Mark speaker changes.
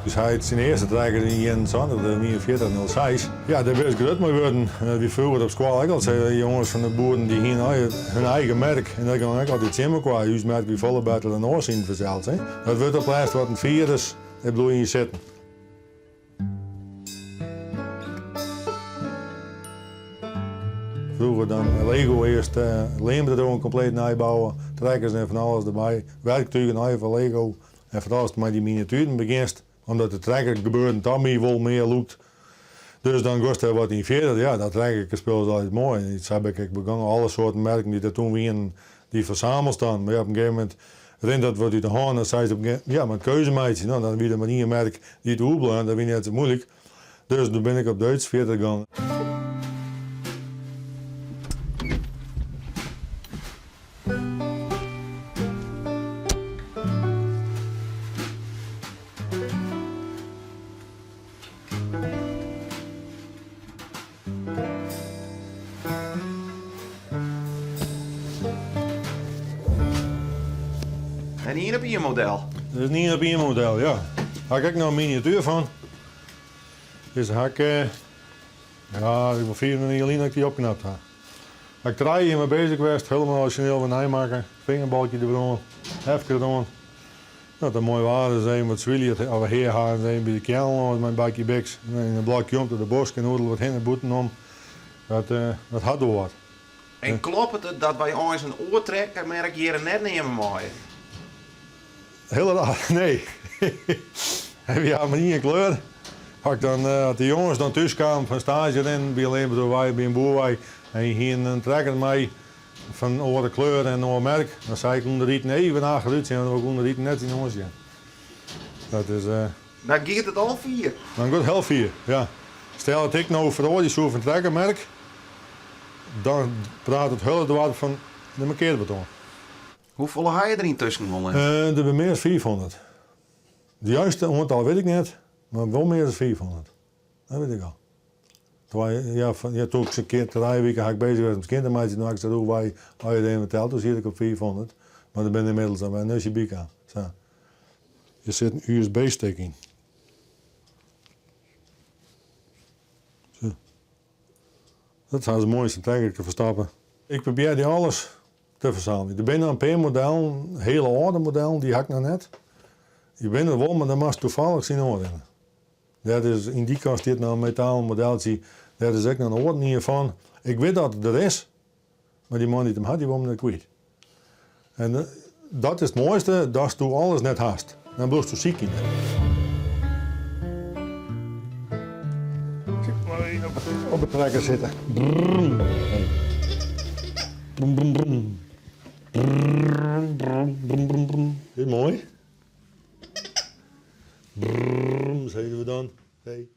Speaker 1: Dus hy hat syn earste trekker yn 71, de 4106. Ja, dêr bist grut mei wurden. En dat wie froeger op skoalle ek al sa. De jonges fan de boeren dy hiene hun eigen merk en dat gong ek altyd tsjin mekoar. Us merk wie folle better dan oars syn fansels. Dat wurdt op lêst wat in firus, dêr bliuw je yn sitten. Froeger dan Lego earst leanbedriuwen kompleet nij bouwe, trekkers en fan alles derby, werktugen nij fan Lego. En foaral ast mei dy miniatueren begjinst, omdat de trekker gebeuren ta my wol mear lûkt. Dus dan goest der wat yn fierder. Ja, dat trekkerkespul is altyd moai. En sa bin ik ek begongen. Alle soarten merken dy't der toen wienen, dy fersamelst dan. Mar ja, op in gegeven momint rint dat wat út de hân. Dan seist op in gegeven momint, ja, moat keuze meitsje. No, dan wie der mar ien merk dy't oerbleaun. Dat wie net sa muoilik. Dus doe bin ik op Duits fierder gong.
Speaker 2: In ien op ien model.
Speaker 1: Dat is in ien op ien model, ja. Ha ik ek noch in miniatuer fan. Dizze ha ik, ja, ik wol 25 jier lyn dat ik dy opknapt ha. Ha ik trije jier mei bezich west, hielendal orizjineel wer nij makke. Fingerbalkje deroan, hefke deroan. No, as it moai waar is, even wat swylje of hea ha en even by de keallen lâns mei in bakje biks. En in blokje om troch de bosk en oeral wat hinne bûten om. Dat, dat hat wol wat.
Speaker 2: En kloppet it dat wy eins in oar trekkermerk hjir net neame meie?
Speaker 1: Hiel raar, nee. Wy ha mar ien kleur. As ik dan, as de jonges dan thús kamen fan staazje rinnen by in leanbedriuw wei, by in boer wei, en dy hienen in trekker mei fan in oare kleur en in oar merk, dan sei ik ûnder iten even achterút sjen, want dan wol ik ûnder iten net yn oansjen. Dat is.
Speaker 2: Dan giet it al fier.
Speaker 1: Dan giet it hiel fier, ja. Stel dat ik no feroarje soe fan trekkermerk, dan praat it hiele doarp fan de markearbeton.
Speaker 2: Hoefolle ha je der yntusken wol in?
Speaker 1: Der binne mear as 500. It juiste oantal wit ik net, mar wol mear as 500. Dat wit ik al. Twa, ja, fan, ja, toen ik se kear trije wike ha ik bezich west om skjin te meitsjen, toen ha ik se rûchwei allegear even teld, toen siet ik op 500. Mar der binne ynmiddels al wer in nustje by kaam. Sa. Hjir sit in USB-stick yn. Sa. Dat ha se moai yn sa'n trekkerke ferstoppe. Ik probearje alles te fersammeljen. Der binne in pear modellen, hiele âlde modellen, dy ha ik noch net. Dy binne der wol, mar dan moatst toevallig tsjinoan rinne. Dêr is, yn dy kast stiet noch in metalen modeltsje, dêr is ek noch in oaren ien fan. Ik wit dat it der is, mar dy man dy't him hat, dy wol him net kwyt. En dat is it moaiste, datsto alles net hast. Dan bliuwsto sykjen. Mar even op de trekker sitte. Brum, brum, brum, brum. Brum, brum, brum, brum. Is moai. Brrrm, zeiden we dan. Hey.